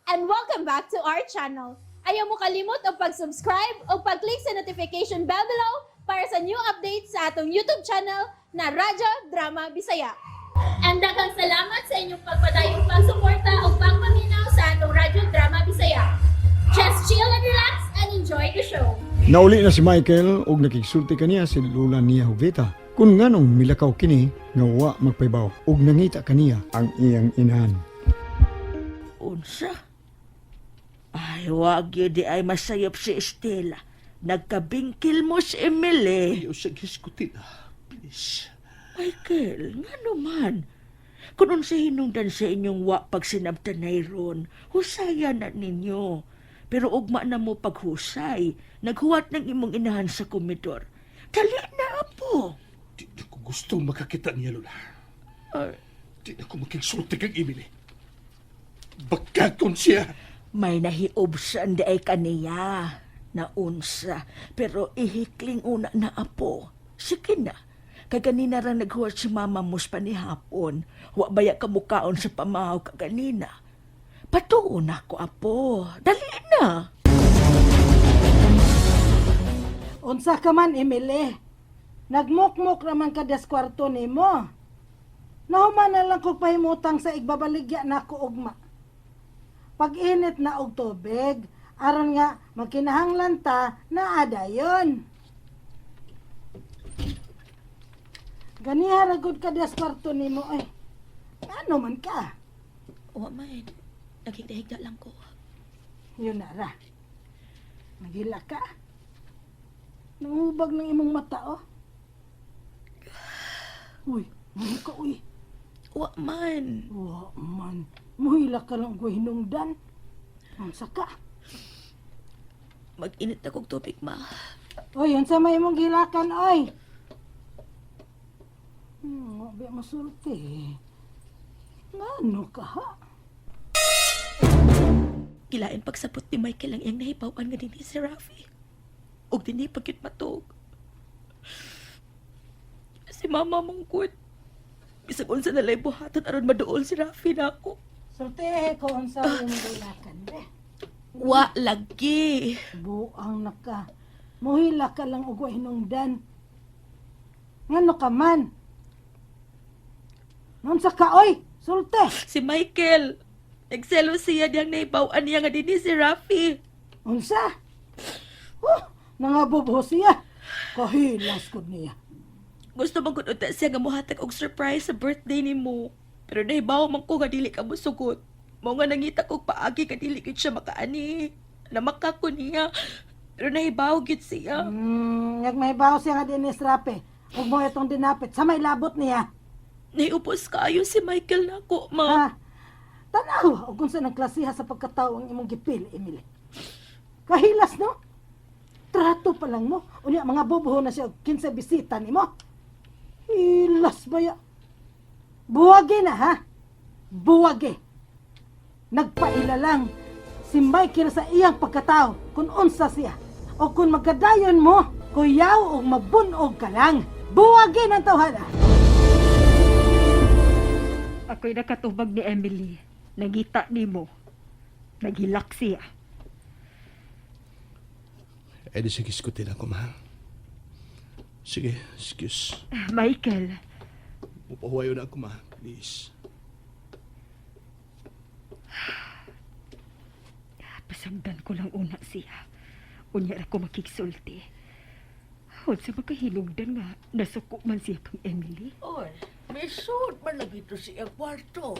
And welcome back to our channel. Ayaw mo kalimot og pag-subscribe o pag-click sa notification bell below para sa new updates sa atong YouTube channel na Radyo Drama Bisaya. And daghang salamat sa inyong pagpadayong pagsuporta o pagpaminaw sa atong Radyo Drama Bisaya. Just chill and relax and enjoy the show. Nauli na si Michael og nakigsulti kaniya si lula niya Jovita. Kung nganong milakaw kini nga wa magpaybaw og nangita kaniya ang iyang inahan. Unsa? Ay, wag yun di ay masayop si Estela. Nagkabingkil mo si Emily. Ayaw siya gisgutin, ah. Please. Michael, nga naman. Kung unsa hinungdan sa inyong wa pagsinabtanay ron, husaya na ninyo. Pero ugma na mo paghusay. Naghuwat ng imong inahan sa komedor. Dali na, apo. Di na ko gusto makakita niya, Lola. Ay, Di na ko makigsulti kang Emily. Bakakon siya. May nahiubsan di ay kaniya. Naunsa. Pero ihikling una na, apo. Sige na. Kaganina ra naghuwat si mama mo sa panihapon. Wa baya ka mukaon sa pamahaw kaganina. Patuon ako, apo. Dali na. Unsa ka man, Emily? Nagmukmok raman ka des kwarto nimo. Nahuman na lang ko pahimutang sa igbabaligya na ko ugma. Pag-init na og tubig, aron nga magkinahanglan ta na adayon. Ganiha ra gud ka des kwarto nimo ay. Ano man ka? Wa man. Naghigda-higda lang ko. Yun na ra. Nagila ka. Nangubag ng imong mata, oh. Uy, muli ka, uy. Wa man. Wa man. Muhila ka lang ko hinungdan. Ang saka. Mag-init na kog tubig, ma. Uy, unsa may imong gilakan, oy. Wa ba masulti. Ngano ka, ha? Gilain pagsapot ni Michael ang iyang nahibaw-an nga dinhi si Rafi. Ug dinhi pa gyud matuog. Si mama mong good. Bisag unsa na lay buhatan aron maduol si Rafi nako. Sulti ko unsa may imong gilakan, be. Wa lagi. Buang na ka. Muhila ka lang og wa hinungdan. Ngano ka man? Unsa ka, oy? Sulte. Si Michael. Nagselo siya diyang nahibaw-an niya nga dinhi si Rafi. Unsa? Oh, nangabubo siya. Kahilas kod niya. Gusto man gud unta siya nga mohatag og surprise sa birthday nimo. Pero nahibaw man ko nga dili ka mosugot. Mao nga nangita kog paagi ka dili gyud siya makaani. Namaka ko niya. Pero nahibaw gyud siya. Yag may bawo siya nga dinis rape. Ug mo itong dinapit sa may labot niya. Naiupos kaayo si Michael nako, ma. Ha? Tanaw og unsa nang klasiha sa pagkatao ang imong gipili, Emily. Kahilas no? Trato pa lang mo. Unya mga bubuho na siya og kinsa bisita nimo. Hilas baya. Buwagi na ha. Buwagi. Nagpaila lang si Michael sa iyang pagkatao kung unsa siya. O kung magkadayon mo, kuyaw o mabunog ka lang. Buwagi ng tawhana. Ako'y nakatubag ni Emily. Nangita nimo. Naghilak siya. Eh, di sige, gisgutin ako, ma. Sige, excuse. Michael, Mupahuwayo na ako, ma. Please. Pasagdan ko lang una siya. Unya ra ko makigsulti. Unsa makahinugdan nga nasuko man siya kang Emily. Oy, misud man lagi to siya kwarto.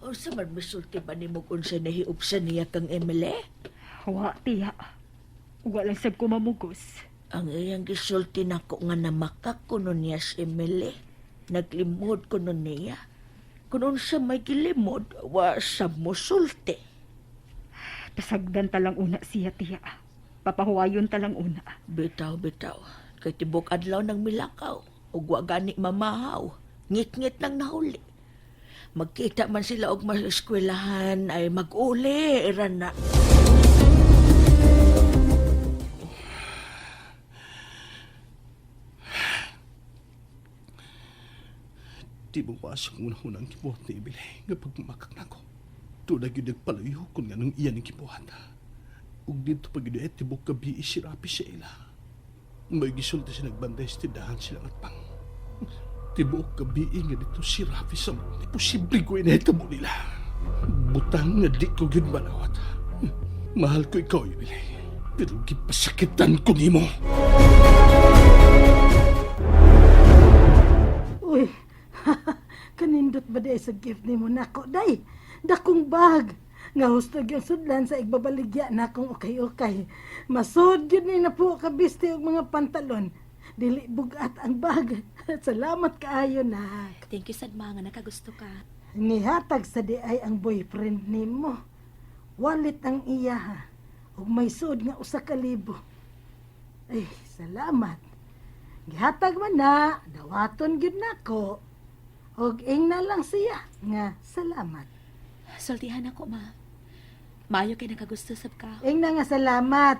Unsa man misulti ba nimo kung unsa nahiubsan niya kang Emily? Wa tiya. Wa lang sab ko mamugos. Ang iyang gisulti nako nga namakak kuno niya si Emily. Naglimod kuno niya. Kung unsa may gilimod, wa sa musulti. Pasagdan ta lang una siya tiya. Papahuwayon ta lang una. Bitaw, bitaw. Kay tibok adlaw ng milakaw. Ug wa gani mamahaw. Ngit-ngit nang nahuli. Magkita man sila og mas eskwelahan ay mag-uli ra na. Di mo ba siyang unang-unang gibuhat ni Emily nga pagmamakak nako? Dito na gyud nagpaluyo kung nganong iya ning gibuhat. Ug dito pa gyud ay tibok gabi si Rapi sa ila. May gisulti sa nagbantay sa tindahan silang atpang. Tibuok gabi nga dito si Rafi sa mga posible ko inahitabo nila. Butang nga di ko gyud manawat. Mahal ko ikaw, Emily. Pero gipasakitan ko nimo. Uy, kanindot ba day sa gift nimo nako day? Dakong bag. Nga husto gyud sudlan sa igbabaligya na akong ukay-ukay. Masud gyud ni na po kabiste og mga pantalon. Dili bugat ang bag. Salamat kaayo nak. Thank you sad ma nga nakagusto ka. Nihatag sa di ay ang boyfriend nimo. Walit ang iya ha. Ug may suod nga 1,000. Ay, salamat. Gihatag man na, dawaton gyud nako. Ug ingna lang siya nga salamat. Sultihan ako ma. Maayo kay nakagusto sab ka. Ingna nga salamat.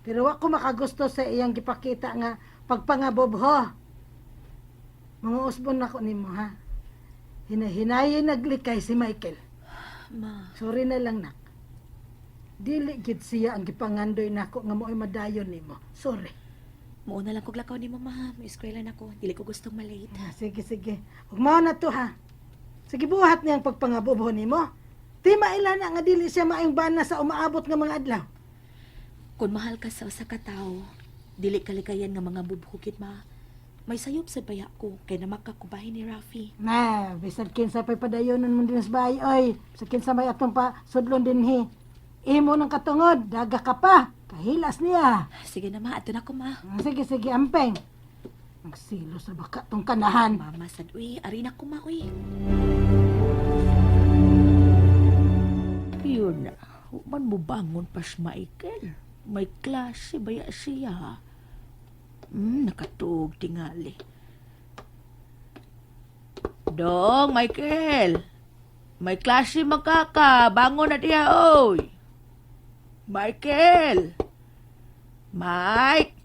Pero wa ko makagusto sa iyang gipakita nga pagpangabobho. Mga usbon nako nimo ha. Hinahinayin naglikay si Michael. Ma, Sorry na lang nak. Dili gid siya ang gipangandoy nako nga mo'y madayon nimo. Sorry. muuna lang kog lakaw nimo ma. May eskwela na ko. Dili ko gustong malate. Ah, sige sige. Ug mao na to ha. Sige buhat niyang pagpangabobho nimo. Di maila na nga dili siya maayong bana sa umaabot nga mga adlaw. Kung mahal ka sa usa ka tawo, dili kalikayan nga mga bubhukit ma. May sayop sa baya ko kay namaka ko bahin ni Rafi. Na, bisan kinsa pa'y padayonon mo din sa bahay, oy. Bisan kinsa may atong pa sudlon dinhi. Imo ng katungod, daga ka pa. Kahilas niya. Sige na ma, ato na ko ma. Ah, sige, sige, ampeng. Magsilo sa baka tong kanahan. Mama sad uy, ari na ko ma uy. Yun na. Man mo bangon pas Michael. May klase baya siya. Nakatuog tingali. Dong, Michael. May klase makaka. Bangon na diya, oy. Michael. Mike.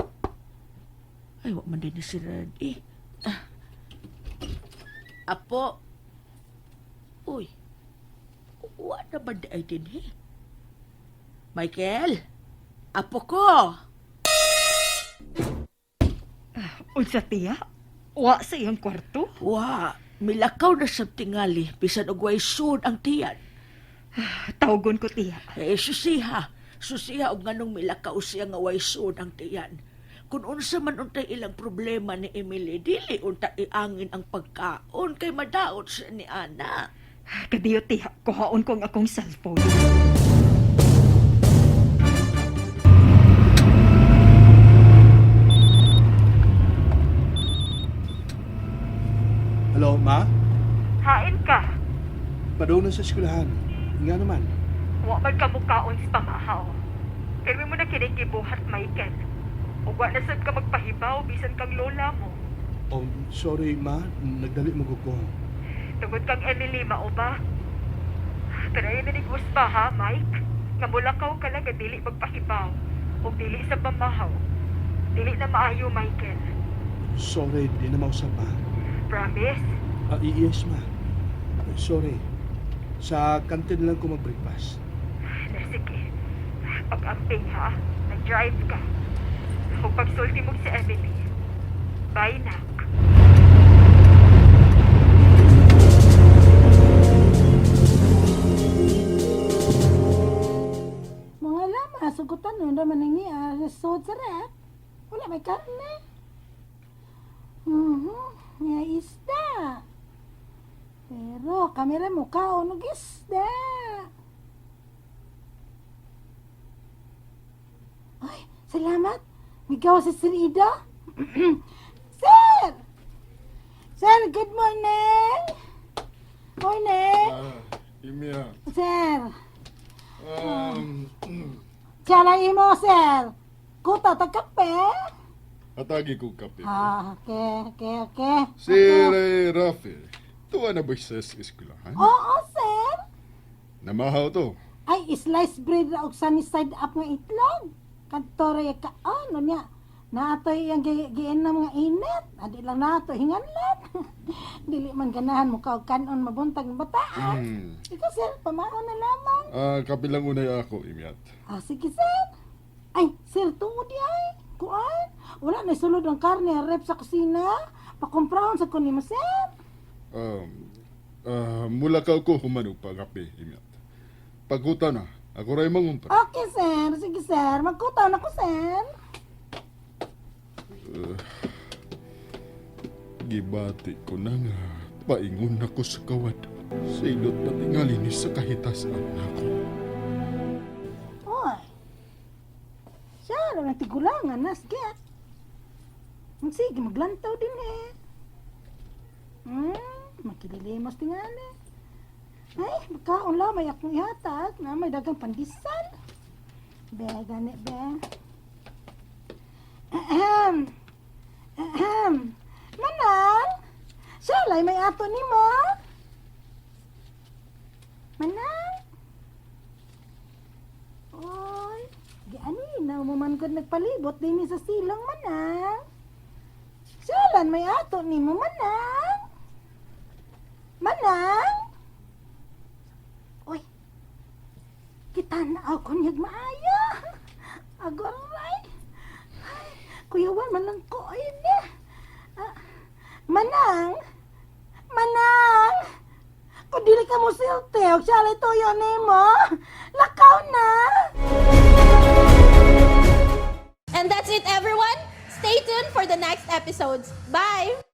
Ay, wa man din ni si Red, eh. Ah. Apo. Uy. Wa na ba di ay din eh? Michael? Apo ko! Unsa tiya? Wa sa iyang kwarto? Wa, milakaw na sa tingali, bisan og way sud ang tiyan. Tawgon ko tiya. Eh, susiha. Susiha og nganong milakaw siya nga way sud ang tiyan. Kung unsa man untay ilang problema ni Emily, dili unta iangin ang pagkaon kay madaot siya ni Ana. Kadiyo tiya, kuhaon ko ang akong cellphone. Hello, ma? Hain ka. Padung na sa eskwelahan. Nga naman. Wa man ka mukaon sa pamahaw. Pero mo na kinikibuhat, Michael. Ug wa na sad ka magpahibaw bisan kang lola mo. Oh, sorry, ma. Nagdali mo ko. Tungod kang Emily, mao ba? Pero ayun na ba ha, Mike? Nga mulakaw ka lang nga dili magpahibaw. Ug dili sa pamahaw. Dili na maayo, Michael. Sorry, di na mausap, ma. Promise? Ah, yes, ma. Sorry. Sa kantin lang ko mag-breakfast. Na sige. Pag-amping ha, nag-drive ka. Ug pagsulti mo si Emily. Bye, nak. Mga lama, sugutan nun naman ang niya. Sod sa rep. Wala may karne. Nga isda. Pero kamera mo kaon og isda. Ay, salamat. Migaw sa Sir Ida. Sir! Sir, good morning! Morning! Ah, Imya. Sir, Um, Tiyala imo, sir. Kuta ta kape. atagi ko kape. Ah, okay. Si Ray Rafi, tuwa na ba siya sa eskwelahan? Oo, sir. Namahaw to. Ay, slice bread ra og sunny side up nga itlog. Kadto ra ya kaon niya. Naatoy iyang giinom nga init. Adi lang nato hinganlan. Dili man ganahan mo kaog kanon mabuntag ng bataan. Ikaw, sir, pamaon na lamang. Ah, kapilang unay ako, Imyat. Ah, sige, sir. Ay, sir, tuod di ay. Kuan, wala na sulod ang karne ang rep sa kusina. Pakumprahon sa kunin mo, sir. Mula ka ko humanog pagapi, Imyat. Pagkuta na, ako ray mangumpra. Okay, sir. Sige, sir. Magkutaw na ko, sir. Gibati ko na nga, paingon ako sa kawad. Silot na tingali ni sa kahitasan nako. Oy. Siya, alam ng tigulangan na. Sige. Sige, maglantaw din eh. Makililimos tingali. Ay, magkaon lamay akong ihatag na may dagang pandesal. Be, gani, be. Ahem. Ahem. Manang, siya lay may ato ni mo. Manang. Oy, giani na mo man gud nagpalibot dinhi sa silong, Manang. Siyalan may ato nimo, Manang. Manang. Oy. Kita na ako niyag maayo. Agoray. Ay, kuyawan man lang ko ay niya. Ah, Manang. Manang. Kung dili ka mo silte, og siya tuyo nimo. Lakaw na. And that's it, everyone. Stay tuned for the next episodes. Bye!